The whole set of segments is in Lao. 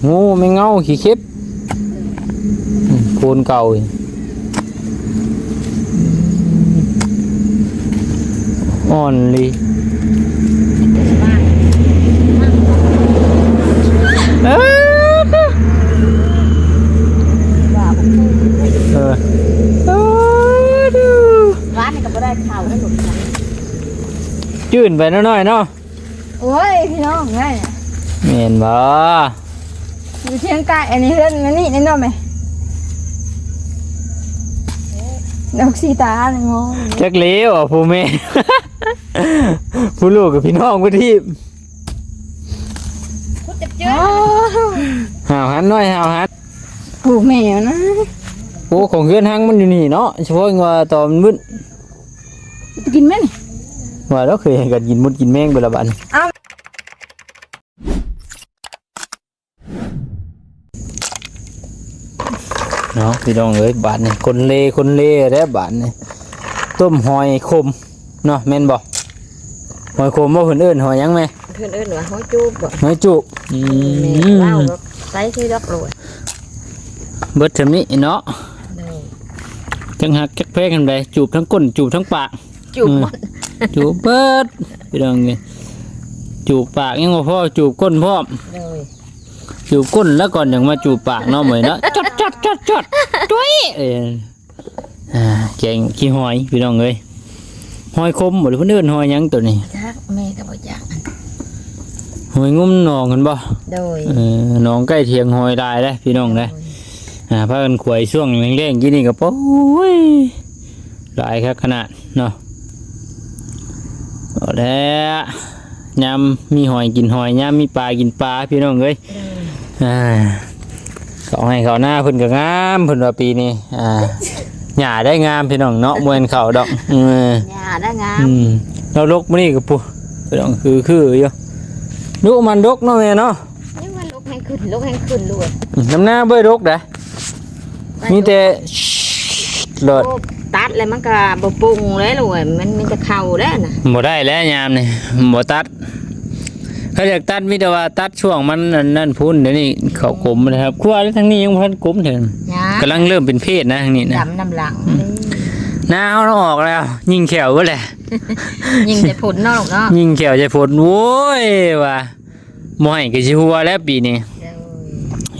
ງູ ແມງເງົາ ຂີ້ເຂັບ ອືມ ໂພນເກົ່າອີກ ອ່ອນລີ ເອີ ເອີ ເອີ ດູ ວານນີ້ກໍບໍ່ໄດ້ເຂົ້າໄດ້ຫຼົງ ຈືນໄປໜ້ອຍໆເນາະ. ໂອ້ຍ ພີ່ນ້ອງເອີຍ ແມ່ນບໍ່? ຢູ່ທຽງໃກ້ ອັນນີ້ເຮືອນ ອັນນີ້ແນ່ນອນແມ່ ດອກສີຕາງໍ ຈັກແລ້ວ ຜູ້ແມ່ ຜູ້ລູກກັບພີ່ນ້ອງພຸ້ນທີບ ພຸດຈັບເຈີ ຫ້າວຫັນນ້ອຍ ຫ້າວຫັນ ຜູ້ແມ່ນະ ໂອ້ ຂອງເຮືອນຮັງມັນຢູ່ນີ້ເນາະ ສະເພາະວ່າຕອນມັນມືດ ໄປກິນແມ່ນ ວ່າແລ້ວເຄີຍໃຫ້ກັນກິນມົດກິນແມງເບິດລະບາດນີ້ ອ້າວ ເນາະ ພີ່ນ້ອງເອີຍ ບາດນີ້ຄົນເລ ຄົນເລແລ້ວບາດນີ້ ຕົ້ມຫອຍຂົມເນາະ ແມ່ນບໍ່? ຫອຍຂົມບໍ່? ເພິ່ນເອີ້ນຫອຍຫຍັງແມ່? ເພິ່ນເອີ້ນວ່າຫອຍຈູບບໍ່? ຫອຍຈູບ ອືມ ແມ່ນລາວດອກ ໃສ່ຄືດອກໂລດ ເບິດເທົ່ານີ້ເນາະ ໂດຍ ຈັກຮັກຈັກແພງສ່ຳໃດ ຈູບທັງກົ້ນ ຈູບທັງປາກ ຈູບ ອືມ ໝົດ ຈູບເບິດ ພີ່ນ້ອງເອີຍ ຈູບປາກຍັງບໍ່ພໍ ຈູບກົ້ນພ້ອມ ໂດຍ ຈູບກົ້ນແລ້ວກ່ອນຈັ່ງມາຈູບປາກເນາະ ເໝີຍເນາະ ຈອດໆໆໆ ຕຸ້ຍ ເອີ ອ່າ ແກງຂີ້ຫອຍ ພີ່ນ້ອງເອີຍ ຫອຍຂົມບໍ່ ຫຼືເພິ່ນເອີ້ນຫອຍຫຍັງໂຕນີ້? ຈັກ ແມ່ກໍບໍ່ຈັກ ຫອຍງຸ້ມໜອງຫັ້ນບໍ່? ໂດຍ ເອີ ໜອງໃກ້ທຽງຫອຍຫຼາຍເດ້ ພີ່ນ້ອງເດ້ ໂດຍ ອ່າ ພາກັນຂວາຍຊ່ວງແລ້ງໆ ກີ້ນີ້ກໍ ໂອ້ຍ ຫຼາຍຄັກຂະໜາດເນາະ ເອົາແລ້ວ ຍາມມີຫອຍກິນຫອຍ ຍາມມີປາກິນປາ ພີ່ນ້ອງເອີຍ ເອີ ອ່າ ເຂົ້າໄຮ່ເຂົ້ານາເພິ່ນກໍງາມ ເພິ່ນວ່າປີນີ້ ອ່າ ຫຍ້າໄດ້ງາມ ພີ່ນ້ອງເນາະ ບໍ່ແມ່ນເຂົ້າດອກ ເອີ ຫຍ້າໄດ້ງາມ ອືມ ລາວລົກມື້ນີ້ກໍປຸ ພີ່ນ້ອງ ຄືໆຢູ່ ດຸມັນດົກເນາະແມ່ເນາະ ຍັງວ່າລົກແຮງຂຶ້ນ ລົກແຮງຂຶ້ນໂລດ ອືມ ນຳນາບໍ່ໄດ້ດົກໃດ ມີແຕ່ໂລດ ໂອ້ ຕັດແລ້ວມັນກໍບໍ່ປົງເລີຍລູກເອີຍ ມັນມີແຕ່ເຂົ້າແລ້ວນະ ບໍ່ໄດ້ແລ້ວຍາມນີ້ ບໍ່ຕັດ ຄັນຢາກຕັດມີແຕ່ວ່າຕັດຊ່ວງມັນອັນນັ້ນພຸ້ນ ດຽວນີ້ເຂົ້າກົມແລ້ວ ຄວາແລ້ວ ທາງນີ້ຍັງບໍ່ທັນກົມເທື່ອ ຍັງ ກຳລັງເລີ່ມເປັນເພດນະ ທາງນີ້ນະ ດຳນຳຫຼັງ ອືມ ເລີຍ ໜ້າເຮົາອອກແລ້ວ ຍິງແຂ້ວເບິດແຫຼະ ຍິງໃສ່ຝົນເນາະລູກເນາະ ຍິງແຂ້ວໃສ່ຝົນ ໂອ້ຍ ວ່າ ບໍ່ໃຫ້ກໍຊິຫົວແລ້ວປີນີ້ ໂດຍ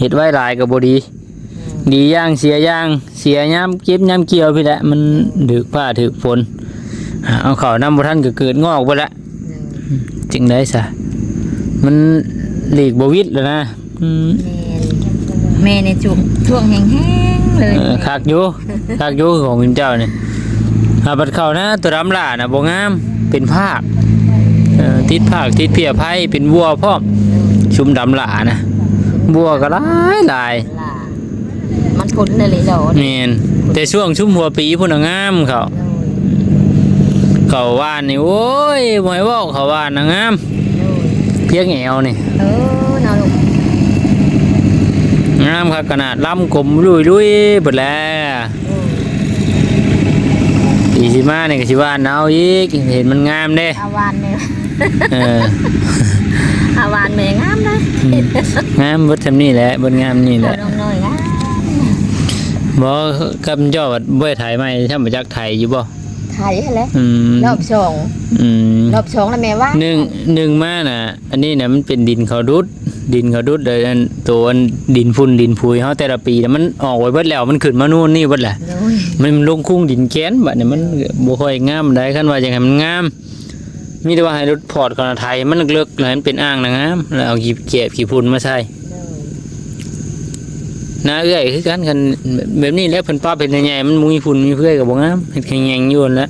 ເຮັດໄວ້ຫຼາຍກໍບໍ່ດີ ອືມ ດີຢ່າງເສຍຢ່າງ ເສຍຍາມເກັບຍາມກ່ຽວພີ້ແຫຼະ ມັນຖືກຟ້າຖືກຝົນ ເອົາເຂົ້ານຳບໍ່ທັນກໍເກີດງອກເບິດແລ້ວ ໂດຍ ຈັ່ງໃດຊະ ມັນຫຼີກບໍ່ວິດແລ້ວນະ ອືມ ແມ່ນ ແມ່ນີ້ຈຸກ ຊ່ວງແຮງໆເລີຍ ເອີ ຄັກຢູ່ ຄັກຢູ່ຂອງເຈົ້ານີ້ ຫາບັດເຂົ້ານະ ຕົວດຳຫຼ້ານະບໍ່ງາມ ເປັນພາກ ເອີ ຕິດພາກຕິດເພຍໄພ ເປັນບົວພ້ອມ ຊຸມດຳຫຼ້ານະ ບົວກໍຫຼາຍໆ ຫຼ້າ ມັນພົ້ນໄດ້ເລີຍດອກ ແມ່ນ ແຕ່ຊ່ວງຊຸມຫົວປີພຸ້ນນະງາມເຂົ້າ ໂດຍ ເຂົ້າຫວ່ານນີ້ ໂອ້ຍ ບໍ່ໃຫ້ເວົ້າ ເຂົ້າຫວ່ານນະງາມ ໂດຍ ພຽງແອວນີ້ ເອີ ເນາະລູກ ງາມຄັກຂະໜາດ ລຳກົມລຸຍໆເບິດແລ້ວ ໂອ້ຍ ປີຊິມານີ້ກໍຊິຫວ່ານເອົາອີກ ເຫັນມັນງາມເດ້ ເອົາຫວ່ານແມ່ ເອີ ເອົາຫວ່ານແມ່ງາມນະ ອືມ ງາມເບິດຊ່ຳນີ້ແຫຼະ ເບິດງາມນີ້ແຫຼະ ນ້ອງນ້ອຍງາມ ບໍ່ ກັບເຈົ້າບໍ່ໄດ້ໄຖໃໝ່ ຊ່ຳບໍ່ຈັກໄຖຢູ່ບໍ່? ໄຖຫັ້ນແຫຼະ ອືມ ຮອບສອງ ອືມ ຮອບສອງແລ້ວແມ່ວ່າ ໜຶ່ງ ໜຶ່ງມານະ ອັນນີ້ນະ ມັນເປັນດິນເຂົາດຸດ ດິນເຂົາດຸດ ແລ້ວອັນໂຕອັນດິນຝຸ່ນດິນຝຸ່ນເຮົາແຕ່ລະປີນະ ມັນອອກໄປເບິດແລ້ວ ມັນຂຶ້ນມາໂນ່ນນີ້ເບິດແຫຼະ ໂດຍ ມັນລົງຄຸງດິນແກນ ບາດນີ້ມັນ ໂດຍ ບໍ່ຄ່ອຍງາມປານໃດ ຄັນວ່າຢາກໃຫ້ມັນງາມ ມີແຕ່ວ່າໃຫ້ລົດພອດເຂົ້ານະ ໄຖມັນເລິກໆ ໃຫ້ມັນເປັນອ່າງນະງາມ ແລ້ວເອົາຂີ້ແກບຂີ້ຝຸ່ນມາໃສ່ ໂດຍ ນາເອື້ອຍຄືກັນ ຄັນແບບນີ້ແຫຼະ ເພິ່ນປັບເຮັດໃຫຍ່ໆ ມັນບໍ່ມີຝຸ່ນມີເຟືອຍກໍບໍ່ງາມ ເຮັດແຂງແຍງຢູ່ຫັ້ນແຫຼະ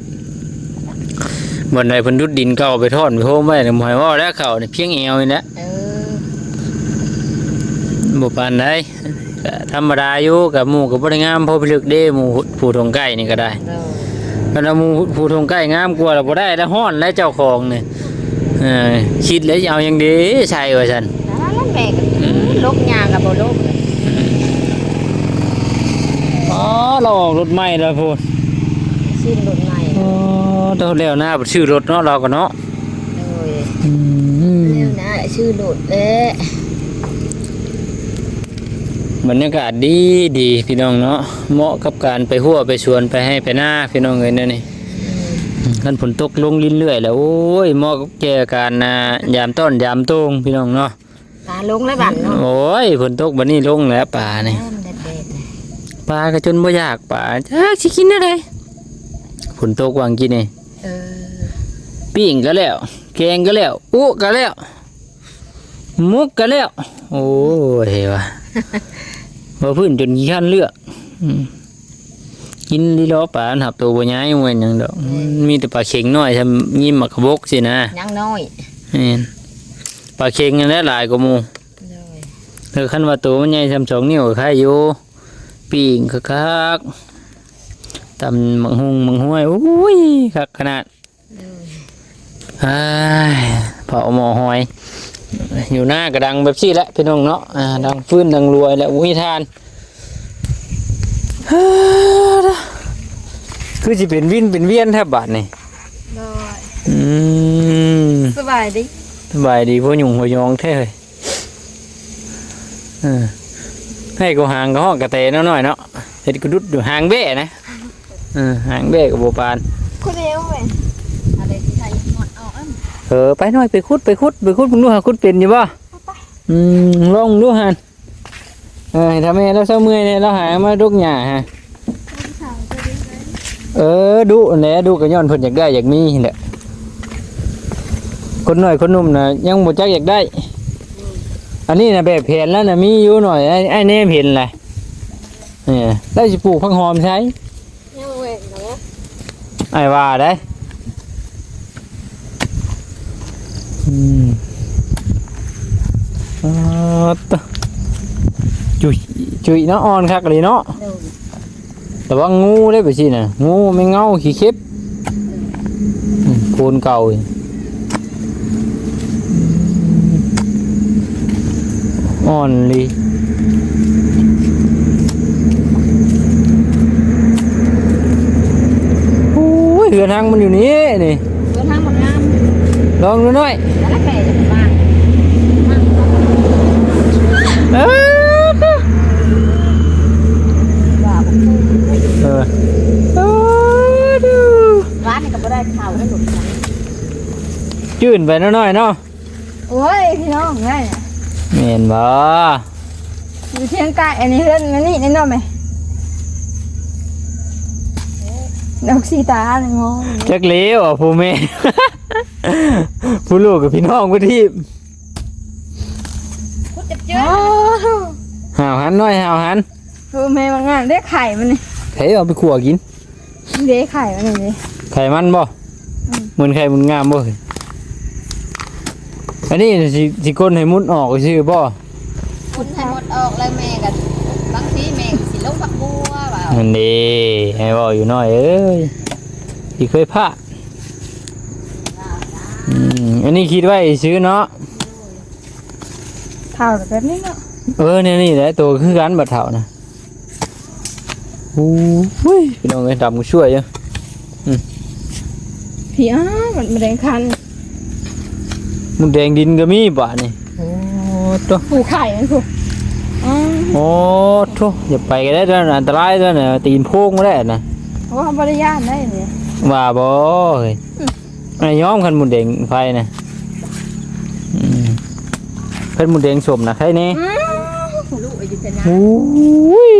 ບ່ອນໃດເພິ່ນດຸດດິນເກົ່າໄປທ້ອນໄປໂຮມໄວ້ ບໍ່ໃຫ້ເວົ້າແລ້ວ ເຂົ້ານີ້ພຽງແອວນີ້ແຫຼະ ເອີ ບໍ່ປານໃດ ກໍທຳມະດາຢູ່ ກັບໝູ່ກໍບໍ່ໄດ້ງາມພໍພິລຶກເດ້ ໝູ່ຜູ້ທົ່ງໃກ້ນີ້ກໍໄດ້ ໂດຍ ຄັນວ່າໝູ່ຜູ້ທົ່ງໃກ້ງາມກວ່າລະບໍ່ໄດ້ລະ ຮ້ອນແລ້ວເຈົ້າຂອງນີ້ ເອີ ຄິດແລ້ວຊິເອົາຫຍັງດີໃສ່ວ່າຊັ້ນ ນັ້ນແຫຼະແມ່ກໍ ອືມ ລົກຍ່າງກໍບໍ່ລົກ ອໍ ລາວອອກລົດໃໝ່ແລ້ວພຸ້ນ ຊິລົດໃໝ່ ອໍ ແລ້ວໜ້າໄປຊື້ລົດເນາະ ລາວກໍເນາະ ໂດຍ ອືມ ແລ້ວນະ ຊື້ໂລດແຫຼະ ບັນຍາກາດດີດີພີ່ນ້ອງເນາະ ເໝາະກັບການໄປຮົ້ວໄປສວນໄປໄຮ່ໄປນາພີ່ນ້ອງເອີຍ ແນວນີ້. ຄັນຝົນຕົກລົງລິນເລື້ອຍແລ້ວ ໂອ້ຍ ເໝາະກັບແກ່ການ ອ່າ ຢາມຕ້ອນຢາມໂຕ່ງພີ່ນ້ອງເນາະ. ປາລົງແລ້ວບັດເນາະ. ໂອ້ຍ ຝົນຕົກບັດນີ້ລົງແລ້ວປານີ້. ເອີ ມັນແດດໆ ປາກໍຈົນບໍ່ຢາກ ປາຈັກຊິກິນແນວໃດ. ຝົນຕົກຫວ່າງກີ້ນີ້. ເອີ ປີ້ງກໍແລ້ວ ແກງກໍແລ້ວ ອຸກໍແລ້ວ ໝົກກໍແລ້ວ. ໂອ້ຍ ວ່າ ບໍ່ພື້ນຈົນຂີ້ຄ້ານເລືອກ. ອືມ ກິນດີດອກ ປານຮັບໂຕບໍ່ໃຫຍ່ ບໍ່ແມ່ນຫຍັງດອກ. ແມ່ນ ມີແຕ່ປາເຂັງນ້ອຍ ຊ່ຳຍິ້ມໝາກກະບົກຊີ້ນະ ຍັງນ້ອຍ. ແມ່ນ ປາເຂັງນັ້ນແຫຼະຫຼາຍກວ່າໝູ່. ໂດຍ ແຕ່ຄັນວ່າໂຕມັນໃຫຍ່ຊ່ຳສອງນິ້ວກໍໄຄຢູ່ ປີ້ງຄັກໆ ຕຳບັກຫຸ່ງບັກຫວຍ ໂອ້ຍ ຄັກຂະໜາດ. ໂດຍ ອ້າຍ ເຜົາໝໍ້ຫອຍ ຢູ່ນາກໍດັງແບບຊີ້ແຫຼະພີ່ນ້ອງເນາະ. ອ່າ ດັງຟືນດັງລວຍແຫຼະ ບໍ່ມີຖ່ານ. ຄືຊິເປັນວິນເປັນວຽນແທ້ບາດນີ້. ໂດຍ ອືມ ສະບາຍດີ ສະບາຍດີ ຫົວຫຍຸ້ງຫົວຍອງແທ້ເຮີ້ຍ. ເອີ ໃຫ້ກູຫາງກະຮອກກະແຕນ້ອຍໆເນາະ ເຮັດກະດຸດຢູ່ຫາງແບ້ນະ. ເອີ ຫາງແບ້ກໍບໍ່ປານ ຄຸດແລ້ວເວີຍ. ເອີ ໄປໜ້ອຍ ໄປຂຸດ ໄປຂຸດ ໄປຂຸດເບິ່ງດູຫາ ຂຸດເປັນຢູ່ບໍ່? ອືມ ລອງດູຫັ້ນ. ເອີ ໃຫ້ຖ້າແມ່ລາວເຊົາເມື່ອຍແດ່ ລາວຫາມາດົກຫຍ້າຫາ. ເອີ ດຸຫັ້ນແຫຼະ ດຸກໍຍ້ອນເພິ່ນຢາກໄດ້ຢາກມີຫັ້ນແຫຼະ. ຄົນນ້ອຍຄົນໜຸ່ມນະຍັງບໍ່ຈັກຢາກໄດ້. ອັນນີ້ນະແບບແຜນລາວນະມີຢູ່ໜ້ອຍ ອ້າຍ ອ້າຍແນມເຫັນແຫຼະ. ເອີ ລາວຊິປູກຜັກຫອມໃສ? ຍັງບໍ່ແມ່ນດອກ ອ້າຍວ່າໄດ໋. ອືມ ອໍ ໂຕ ຈຸຍ ຈຸຍເນາະ ອ່ອນຄັກອີ່ຫຼີເນາະ. ໂດຍ ລະວັງງູເດ້ ໄປຊີ້ນະ ງູ ແມງເງົາ ຂີ້ເຂັບ ອືມ ໂພນເກົ່າ. ອ່ອນອີ່ຫຼີ. ໂອ້ຍ ເຮືອນຮັງມັນຢູ່ນີ້ນີ້. ເຮືອນຮັງມັນງາມ. ລອງດູໜ້ອຍ. ແລ້ວແຕ່ຈະມາ. ເອີ ວ່າບໍ່ຄື. ເອີ ເອີ ດູ. ວານນີ້ກໍບໍ່ໄດ້ເຂົ້າໄດ້ຫຼົດ. ຈືນໄປໜ້ອຍໆເນາະ. ໂອ້ຍ ພີ່ນ້ອງເອີຍ ແມ່ນບໍ່? ຢູ່ທຽງໃຕ້ ອັນນີ້ເຮືອນ ອັນນີ້ແນ່ນອນແມ່. ດອກສີຕາງໍ. ຈັກແລ້ວ ຜູ້ແມ່ ຜູ້ລູກກັບພີ່ນ້ອງຜູ້ທີບ. ພຸດຈັບເຈີ. ຫ້າວຫັນ ນ້ອຍ ຫ້າວຫັນ. ໂອ້ ແມ່ມັນງາມເດ້ ໄຂ່ມັນນີ້. ໃຜເອົາໄປຂົ້ວກິນ? ເດ້ ໄຂ່ມັນນີ້ເດ້. ໄຂ່ມັນບໍ່? ອືມ ເໝືອນໄຂ່ບຸນງາມບໍ່? ອັນນີ້ຊິ ຊິກົ້ນໃຫ້ມຸດອອກຊື່ບໍ່? ກົ້ນໃຫ້ໝົດອອກແລ້ວແມ່ກໍ ບາງທີແມ່ກໍຊິລົງຜັກບົວວ່າ. ນັ້ນເດ້ ໃຫ້ເວົ້າຢູ່ນ້ອຍເອີຍ ທີ່ເຄີຍພາດ. ອືມ ອັນນີ້ຄິດໄວ້ຊື່ເນາະ. ເຖົ້າແບບນີ້ເນາະ. ເອີ ແນວນີ້ແຫຼະ ໂຕຄືກັນບັດເຖົ້ານະ. ໂອ້ຍ ພີ່ນ້ອງເອີຍ ດຳກໍຊ່ວຍຢູ່. ອືມ ພີ່ ອ້າວ ມັນ ມັນແດງຄັນ ມົດແດງດິນກໍມີບາດນີ້. ໂອ້ ໂຕ ຜູ້ໄຂ່ມັນຜູ້. ອໍ ໂອ້ ໂທ້ ຢ່າໄປກໍໄດ້ເດີ ອັນຕະລາຍເດີນະ ຕີນໂພງບໍ່ໄດ້ນະ. ໂອ້ ເຮົາບໍ່ໄດ້ຢ້ານໄດ໋ນີ້. ວ່າບໍ່ເຮີ້ຍ. ອືມ ອ້າຍຍອມຄັນມົດແດງໄຟນະ. ອືມ ຄັນມົດແດງສົ້ມນະໄຄແດ່. ອືມ ໂອ້ຍ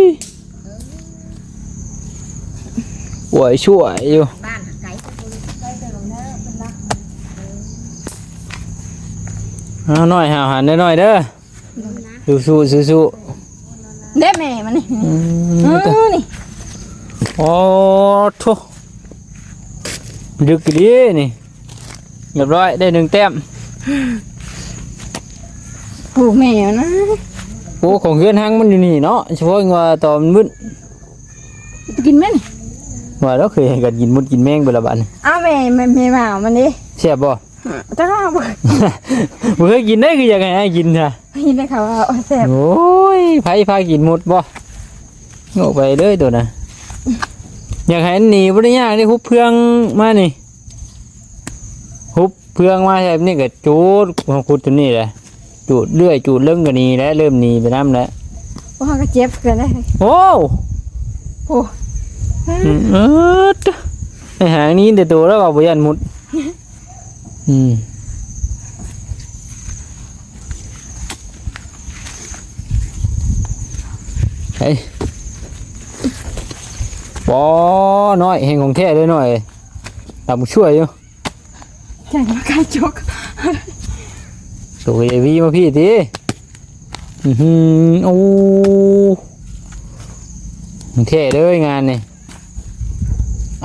ໂອ້ຍ ຊ່ວຍຢູ່. ເອົາໜ້ອຍ ຫາວຫັນເດີ ນ້ອຍເດີ. ສູ້ໆ ສູ້ໆ ເດ້ແມ່ມັນນີ້. ອືມ ເອີ ນີ້. ໂອ້ໂທ້ ດຶກອີ່ຫຼີນີ້. ຮຽບຮ້ອຍ ໄດ້ໜຶ່ງແຕ້ມ. ໂອ້ ແມ່ມັນນະ. ໂອ້ ຂອງເຮືອນຮັງມັນຢູ່ນີ້ເນາະ ສະເພາະວ່າຕອນມັນມືດ. ໄປກິນແມ່ນີ້. ວ່າແລ້ວເຄີຍໃຫ້ກັນກິນມົດກິນແມງເບິດລະບາດນີ້. ອ້າວ ແມ່ ແມ່ ແມ່ໝາມັນເດ້. ແຊບບໍ່? ຈັກວ່າບໍ່ ບໍ່ເຄີຍກິນເດ້ ຄືຢາກໃຫ້ອ້າຍກິນຊະ. ໄດ້ຂ່າວວ່າແຊບ. ໂອ້ຍ ໃຜພາກິນໝົດບໍ່? ອອກໄປເລີຍໂຕນະ. ຢາກໃຫ້ມັນໜີບໍ່ໄດ້ຍາກເດ້ ຮຸບເຟືອງມານີ້ ຮຸບເຟືອງມາແບບນີ້ກໍຈູດ ຂຸດຕົວນີ້ແຫຼະ ຈູດເລື້ອຍ ຈູດເລິງກໍໜີແຫຼະ ເລີ່ມໜີໄປນຳແຫຼະ. ພວກເຮົາກໍເຈັບຄືກັນເດ້. ໂອ້ ໂອ້ ອືມ ເອີ ໄອ້ຫາງນີ້ແຕ່ໂຕແລ້ວວ່າບໍ່ຢ້ານມຸດ. ອືມ ເຮີ້ຍ ປໍນ້ອຍແຮງຂອງແທ້ເດີນ້ອຍ ຕຳຊ່ວຍຢູ່. ແຂ່ງມາກາຍຈົກ ໂຕເອວີມາພີ້ຕິ. ອືຫື ໂອ້ ແທ້ເດີງານນີ້.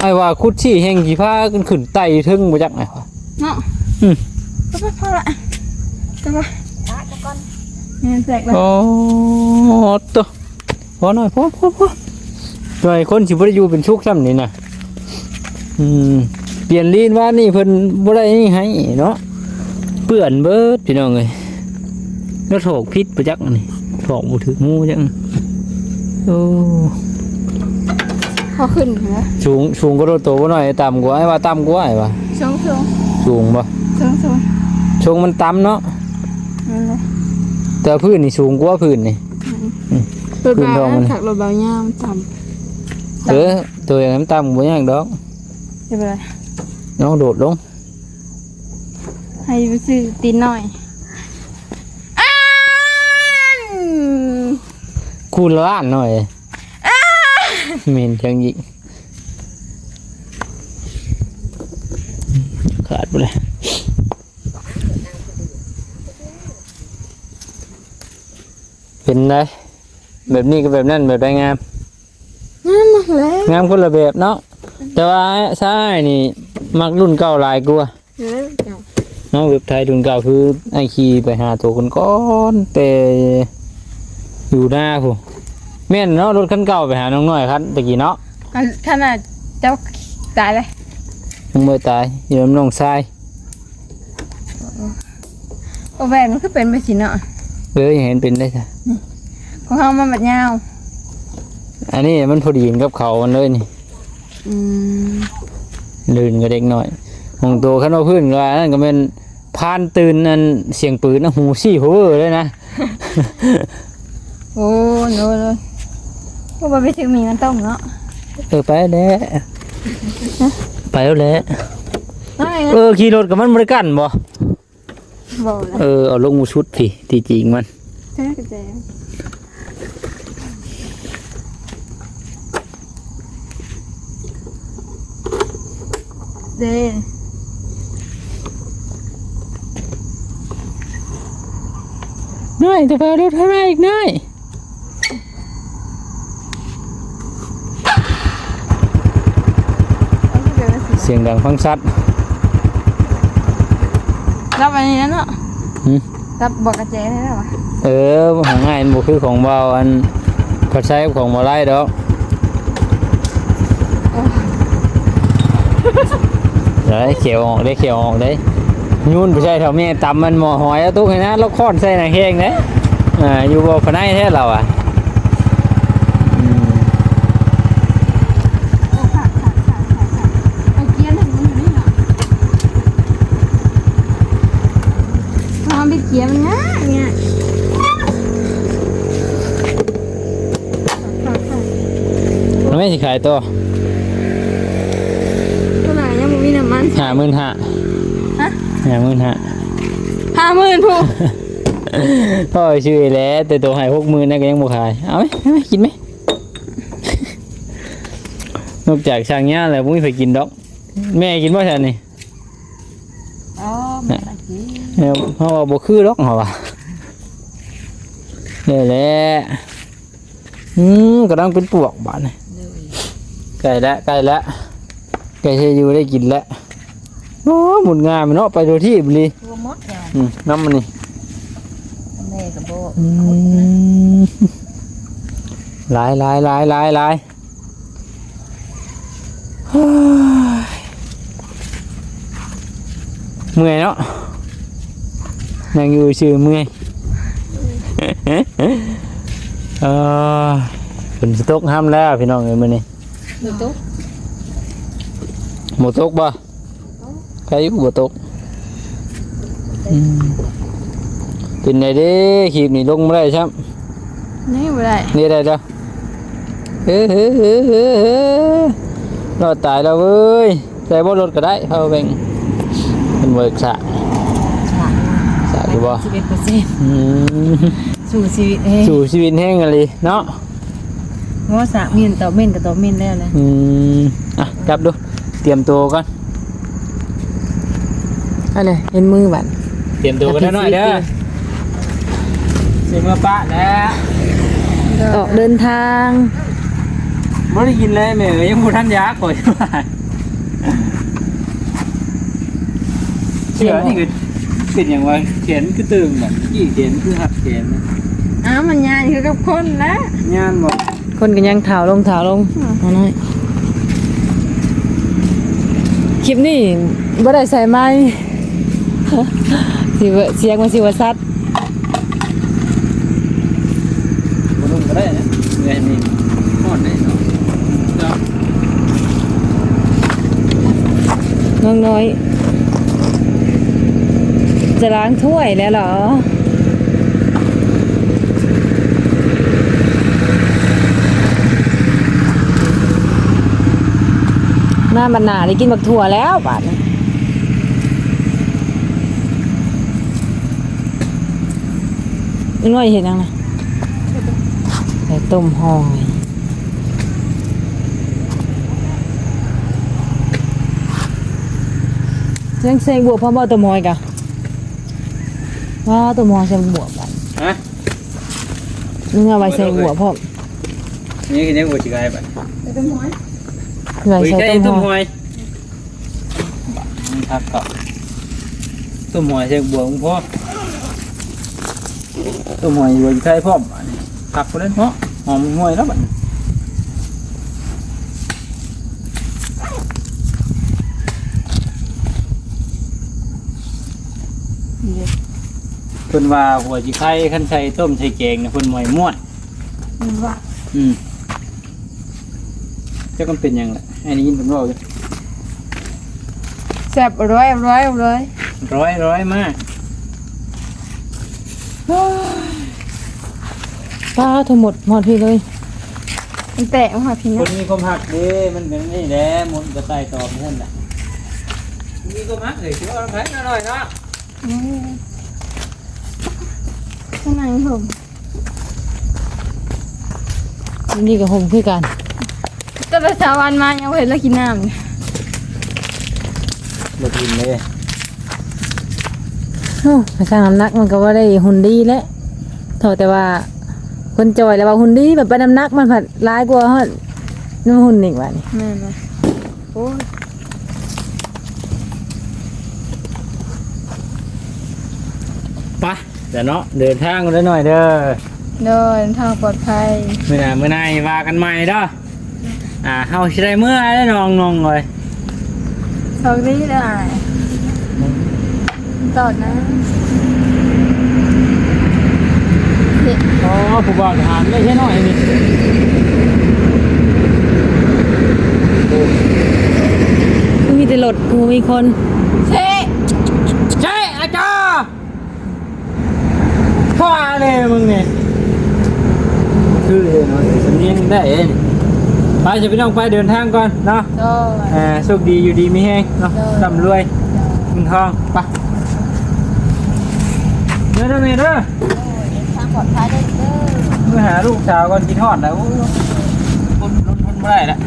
ອ້າຍວ່າຄຸດຊີ້ແຮ່ງຊິພາກັນຂຶ້ນໄຕ່ເທິງບໍ່ຈັກນະເນາະ. ອືມ ພໍລະ ແມ່ນແຕກແລ້ວ. ໂອ້ ໂຕ ພໍໜ້ອຍ ພໍ ພໍ ພໍ ໜ້ອຍຄົນຊິບໍ່ໄດ້ຢູ່ເປັນສຸກຊ້ຳນີ້ນະ. ອືມ ປ່ຽນລີນວານນີ້ເພິ່ນບໍ່ໄດ້ໃຫ້ເນາະ ເປື້ອນເບິດພີ່ນ້ອງເອີຍ. ແລ້ວຖອກຜິດບໍ່ຈັກອັນນີ້ ຖອກບໍ່ຖືກໝູ່ຈັກ. ໂອ້ ພໍຂຶ້ນນະ ສູງ ສູງກວ່າໂຕບໍ່ນ້ອຍ ຕ່ຳກວ່າ ອ້າຍວ່າຕ່ຳກວ່າ ອ້າຍວ່າ. ສູງ ສູງ ສູງບໍ່? ສູງ ສູງ ສູງ ມັນຕ່ຳເນາະ. ແມ່ນແຫຼະ ແຕ່ພື້ນນີ້ສູງກວ່າພື້ນນີ້. ອືມ ອືມ ເປີດບ່າວ ພື້ນທ້ອງມັນ ຄັກລົດບ່າວຍາວມັນຕ່ຳ. ເອີ ໂຕຢ່າງນັ້ນຕ່ຳບໍ່ຍາກດອກ. ເຮັດບໍ່ໄດ້ ນ້ອງໂດດລົງ ໃຫ້ໄປຊື້ຕີນນ້ອຍ. ຄູນລ້ານໜ້ອຍ ເໝັນຈັ່ງອີກ ຂາດບໍ່ໄດ້. ເປັນໃດ ແບບນີ້ກັບແບບນັ້ນ ແບບໃດງາມ? ງາມໝົດແລ້ວ ງາມຄົນລະແບບເນາະ. ແຕ່ວ່າຊາຍນີ້ມັກລຸ້ນເກົ່າຫຼາຍກວ່າ. ເອີ ເນາະ ເວັບໄທລຸ້ນເກົ່າ ຄືອ້າຍຂີ່ໄປຫາໂຕກ່ອນໆ ແຕ່ຢູ່ນາພຸ້ນ. ແມ່ນເນາະ ລົດຄັນເກົ່າໄປຫານ້ອງນ້ອຍຄັນຕະກີ້ເນາະ. ຄັນ ຄັນນະ ເຈົ້າຕາຍເລີຍ ຍັງບໍ່ຕາຍ ຢູ່ນຳນ້ອງຊາຍ. ໂອ້ ແວ່ນມັນຄືເປັນແບບຊີ້ເນາະ. ເອີ ເຫັນເປັນໄດ້ຊະ ຂອງເຮົາມັນບັດຍາວ. ອັນນີ້ມັນພໍດີກັບເຂົາມັນເລີຍນີ້. ອືມ ລື່ນກວ່າເດັກນ້ອຍ. ຂອງໂຕຄັນວ່າພື້ນກວ່ານັ້ນກໍແມ່ນພານຕື່ນ ອັນສຽງປືນນະ ຫູຊີ້ເວີເລີຍນະ. ໂອ້ ໂດຍ ໂດຍ ໂອ້ ບໍ່ໄປຊື້ໝີ່ມາຕົ້ມເນາະ. ເອີ ໄປແຫຼະ ໄປແລ້ວແຫຼະ. ເອີ ຂີ່ລົດກັບມັນບໍ່ໄດ້ກັ້ນບໍ່? ບໍ່ລະ ເອີ ເອົາລົງບໍ່ສຸດພີ້ ທີ່ຈິງມັນ. ເອີ ກະແຈ ເດ້ ນ້ອຍ ຈະໄປເອົາລົດໃຫ້ມາອີກນ້ອຍ. ສຽງດັງຟັງຊັດ. ລັບອັນນີ້ແລ້ວເນາະ. ຫື? ລັບບອກກະແຈໄດ້ແລ້ວຫວາ? ເອີ ຫາງ່າຍ ມັນບໍ່ຄືຂອງບ່າວອັນ ພັດໄຊກັບຂອງບ່າວໄລດອກ. ໄດ້ ຂຽວອອກເດ້ ຂຽວອອກເດ້. ຍູນໄປໃສ່ເຖົ້າແມ່ຕຳມັນໝໍ້ຫອຍ ເອົາຕຸກໃຫ້ນະ ລາວຄ້ອນໃສ່ໜ້າແຂ້ງເດ້. ອ່າ ຢູ່ບໍ່ພະໄນແທ້ລາວອະ. ອືມ ເອົາເກຍໃຫ້ມັນຢູ່ນີ້ເນາະ. ເອົາໄປເກຍມັນງ່າຍໆ. ແມ່ຊິຂາຍຕໍ່ ເທົ່າໃດ? ຍັງບໍ່ມີນ້ຳມັນ. ຫ້າໝື່ນຫ້າ. ຮະ? ຫ້າໝື່ນຫ້າ. ຫ້າໝື່ນພຸ້ນ. ໂອ້ຍ ຊື້ແຫຼະ ແຕ່ໂຕໃຫ້ຫົກໝື່ນນະ ກໍຍັງບໍ່ຂາຍ. ເອົາໄໝ? ເອົາໄໝ? ກິນໄໝ? ນອກຈາກສ້າງຍາແລ້ວ ບໍ່ມີໃຜກິນດອກ. ແມ່ກິນບໍ່ຊັ້ນນີ້? ອໍ ແມ່ກິນ. ເຮົາວ່າບໍ່ຄືດອກ ເຮົາວ່າ. ນີ້ແຫຼະ. ອືມ ກຳລັງເປັນປວກບາດນີ້. ໂດຍ ໃກ້ແລ້ວ ໃກ້ແລ້ວ ໃກ້ຊິຢູ່ໄດ້ກິນແລ້ວ. ໂອ້ ໝຸນງາມເນາະ ໄປທົ່ວທີບອີ່ຫຼີ. ບໍ່ໝົດແລ້ວ. ອືມ ນ້ຳມັນນີ້ ແມ່ກໍບໍ່. ອືມ ຫຼາຍ ຫຼາຍ ຫຼາຍ ຫຼາຍ ຫຼາຍ. ເມື່ອຍເນາະ ນັ່ງຢູ່ຊື່ເມື່ອຍ. ເອີ ຝົນຊິຕົກຫ້ຳແລ້ວພີ່ນ້ອງເອີຍ ມື້ນີ້. ບໍ່ຕົກ ບໍ່ຕົກບໍ່? ໃຄຢູ່ບໍ່ຕົກ. ອືມ ເປັນໃດເດ້ ຄລິບນີ້ລົງບໍ່ໄດ້ຊ້ຳ. ນີ້ບໍ່ໄດ້ ນີ້ໄດ້ເດີ. ເອີ ເອີ ເອີ ເອີ ເອີ ລອດຕາຍແລ້ວເວີຍ. ໃສ່ບໍ່ລົດກໍໄດ້ ເຮົາແບ່ງເປັນເວີກສາ ສາ ສາຢູ່ບໍ່? ສິບເອັດເປີເຊັນ. ອືມ ສູ້ຊີວິດແຮງ ສູ້ຊີວິດແຮງອີ່ຫຼີເນາະ. ບໍ່ສາ ໝິ່ນຕໍ່ໝິ່ນກໍຕໍ່ໝິ່ນແລ້ວແຫຼະ. ອືມ ອ່ະ ຈັບດູ ຕຽມໂຕກ່ອນ. ອັນນີ້ເຫັນມືບັດ ຕຽມໂຕກັນໜ້ອຍເດີ ຊິເມືອປະແລ້ວ ອອກເດີນທາງ. ບໍ່ໄດ້ກິນເລີຍແມ່ເອີຍ ຍັງບໍ່ທັນຢາກຂ້ອຍ. ເສື້ອນີ້ກໍເປັນຫຍັງວະ ແຂນຄືຕຶງ ບັດກີ້ແຂນຄືຫັກແຂນ. ອ້າວ ມັນຍານຄືກັບຄົນລະ ຍານບໍ່? ຄົນກໍຍັງຖາວລົງ ຖາວລົງ ອືມ ນ້ອຍ. ຄລິບນີ້ບໍ່ໄດ້ໃສ່ໄມ ຊິວ່າ ສຽງມັນຊິວ່າຊັດ. ບໍ່ນຸ່ງກໍໄດ້ນະ ເມື່ອຍນີ້ ຮ້ອນເດ້ເນາະ. ເຈົ້າ ນ້ອງນ້ອຍຈະລ້າງຖ້ວຍແລ້ວເຫລອ? ມາບັດໜ້າໄດ້ກິນບັກຖົ່ວແລ້ວບາດນີ້. ນ້ອຍເຮັດຫຍັງນະ? ໃສ່ຕົ້ມຫອຍ. ຍັງໃສ່ບວບພ້ອມບໍ່ ຕົ້ມຫອຍກະ? ວ້າ ຕົ້ມຫອຍໃສ່ບວບ. ຮະ? ມຶງເອົາໄວ້ໃສ່ບວບພ້ອມ. ນີ້ຄືຍັງບໍ່ຊິໄດ້ບັດ. ໄວ້ໃສ່ຕົ້ມຫອຍ. ບັກມັນຄັກເນາະ ຕົ້ມຫອຍໃສ່ບວກພໍ ຕົ້ມຫອຍຢູ່ໄທພ້ອມ ອັນນີ້ຄັກພຸ້ນແຫຼະເນາະ ຫອມຫວຍແລ້ວບັດນີ້. ເພິ່ນວ່າຫົວຊິໄຄຄັນໃສ່ຕົ້ມໃສ່ແກງນະ ເພິ່ນວ່າມ່ວນ ແມ່ນບໍ່? ອືມ. ຈັກມັນເປັນຫຍັງລະ ໄອ້ໄດ້ຍິນເພິ່ນເວົ້າຢູ່. ແຊບ ອະລ່ອຍ ອະລ່ອຍ ອະລ່ອຍ ອະລ່ອຍ ອະລ່ອຍມາກ. ປ້າ ທັງໝົດຮອດພີ້ເລີຍ ມັນແຕກມາຮອດພີ້. ຄົນມີຄວາມຮັກເດ້ ມັນກໍນີ້ແຫຼະ ມົນກໍໄຕ່ຕອບນັ້ນແຫຼະ ມີຄວາມຮັກເອີຍ ຊິເວົ້ານຳໃຜນ້ອຍໆເນາະ. ອືມ ຂ້າງໃນຫົ່ມ ອັນນີ້ກໍຫົ່ມຄືກັນ ແຕ່ເຊົ້າວັນມາຍັງບໍ່ເຫັນລາວກິນນ້ຳ. ບໍ່ກິນເດ້. ໂອ້ ໄປຊັ່ງນ້ຳໜັກມັນກໍບໍ່ໄດ້ຫຸ່ນດີແຫຼະ ເທົ່າແຕ່ວ່າຄົນຈ່ອຍແລ້ວວ່າຫຸ່ນດີ ແບບໄປນ້ຳໜັກມັນພັດຫຼາຍກວ່າຮອດ ມັນຫຸ່ນອີກບາດນີ້. ແມ່ນແຫຼະ. ໂອ້ຍ ໄປ ເດີເນາະ ເດີນທາງເດີນ້ອຍເດີ. ໂດຍ ເດີນທາງປອດໄພ ມື້ໜ້າ ມື້ໃນວ່າກັນໃໝ່ເດີ. ອ່າ ເຮົາຊິໄດ້ເມືອແລ້ວນ້ອງໆເອີຍ. ໂຊກດີເດີອ້າຍ. ຕອດນະ. ອໍ ຜູ້ບ່າວທະຫານໄດ້ແທ້ນ້ອຍນີ້ ຄືມີແຕ່ລົດ ຄືບໍ່ມີຄົນ. ເຊ ເຊ ອາຈາ ພໍ່ເດ້ມຶງນີ້ ຄືເນາະ ສຳນຽງໄດ້ເດ້. ໄປຊະພີ່ນ້ອງ ໄປເດີນທາງກ່ອນເນາະ. ໂດຍ ອ່າ ໂຊກດີ ຢູ່ດີມີແຮງເນາະ. ໂດຍ ລ່ຳລວຍ ໂດຍ ເງິນທອງ. ໄປເດີເດີແມ່ເດີ. ໂດຍ ເດີນທາງປອດໄພເດີ ເດີ. ໄປຫາລູກສາວກ່ອນ ຄິດຮອດແລ້ວ. ໂອ້ຍ ຄົນ ຄົນ ຄົນບໍ່ໄດ້ລະ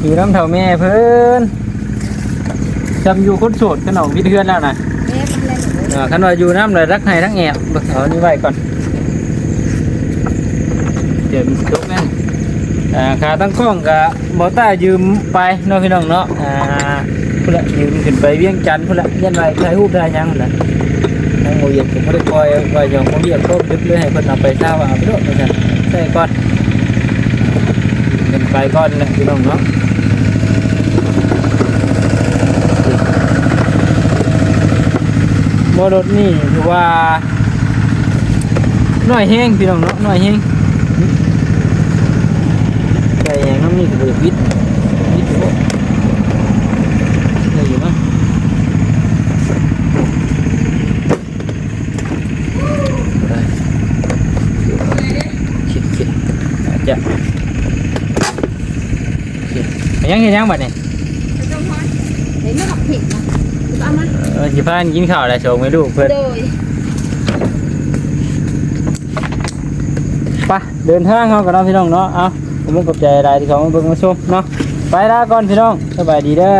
ຢູ່ນຳເຖົ້າແມ່ເພິ່ນ. ຈຳຢູ່ຄົນໂສດ ຄັນອອກວິດເຮືອນແລ້ວນະ. ເອີ ຄັນວ່າຢູ່ນຳລະລັກໄຫ້ທັງແອບ. ເອົານີ້ໄວ້ກ່ອນ ດຽວມັນຊິຕົກແມ່ນ. ອ່າ ຂາຕັ້ງກ້ອງກະບໍ່ຕ້າຢືມໄປເນາະ ພີ່ນ້ອງເນາະ. ອ່າ ພຸ້ນລະ ຢືມຂຶ້ນໄປວຽງຈັນພຸ້ນລະ ຢ້ານວ່າຖ່າຍຮູບຖ່າຍຫຍັງຫັ້ນນະ. ທາງບໍ່ວຽກກໍບໍ່ໄດ້ປ່ອຍວ່າຫຍັງ ບໍ່ວຽກກໍດຶກເລີຍ ໃຫ້ເພິ່ນເອົາໄປຊາວ ເອົາໄປໂລດວ່າຊັ້ນ ໃຊ້ກ່ອນ. ເປັນໄປກ່ອນແຫຼະພີ່ນ້ອງເນາະ. ບໍ່ ລົດນີ້ຖືວ່ານ້ອຍແຮງພີ່ນ້ອງເນາະ ນ້ອຍແຮງ. ໃສ່ຫຍັງນຳນີ້ກໍບໍ່ໄດ້ປິດ ປິດຢູ່ບໍ່ ໄດ້ຢູ່ເນາະ. ຍັງເຮັດຫຍັງບັດນີ້? ເຫັນແລ້ວບັກເຜັດນະ ເອົາມາ ເອີ ຊິພາກັນກິນເຂົ້າແລ້ວ ສອງແມ່ລູກເພິ່ນ ໂດຍ ໄປ ເດີນທາງເຮົາກັນເນາະ ພີ່ນ້ອງເນາະ. ເອົາ ຂອບຄຸນຂອບໃຈຫຼາຍທີ່ເຂົ້າມາເບິ່ງມາຊົມເນາະ. ໄປລາກ່ອນ ພີ່ນ້ອງ ສະບາຍດີເດີ.